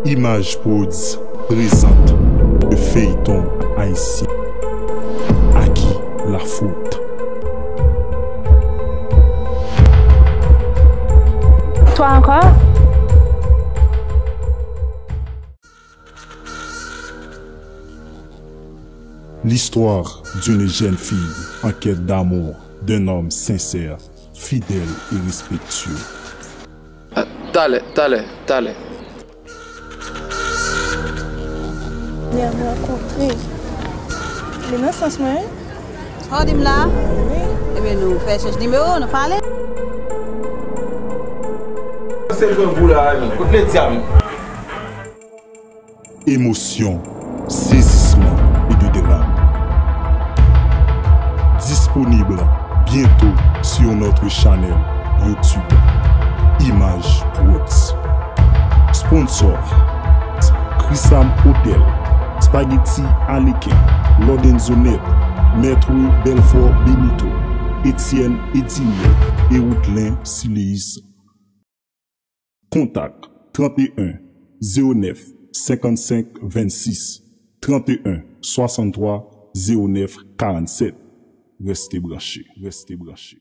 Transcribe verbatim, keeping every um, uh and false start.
Image Prodz prezante le feuilleton haïtien. À qui la faute? Toi encore? L'histoire d'une jeune fille en quête d'amour, d'un homme sincère, fidèle et respectueux. Ah, talè, talè, talè. Mè m rankontre. Li nan sans mwen, wi. Sa w di m la? Wi. Ebyen, nou fè echanj nimewo, nou pale. Se jwenn pou la, wi. Kot medya, wi? Émotion, saisissement et de drame. Disponible bientôt sur notre channel YouTube Image Prodz. Sponsor, Chrisam Hotel, Spaghetti Aleken, Lorenzo Net, Maître Belfort Benito, Etienne Edinier et Woodlin Siléus. Kontak, trente et un, zéro neuf, cinquante-cinq, vingt-six, trente et un, soixante-trois, zéro neuf, quarante-sept. Reste branché, reste branché.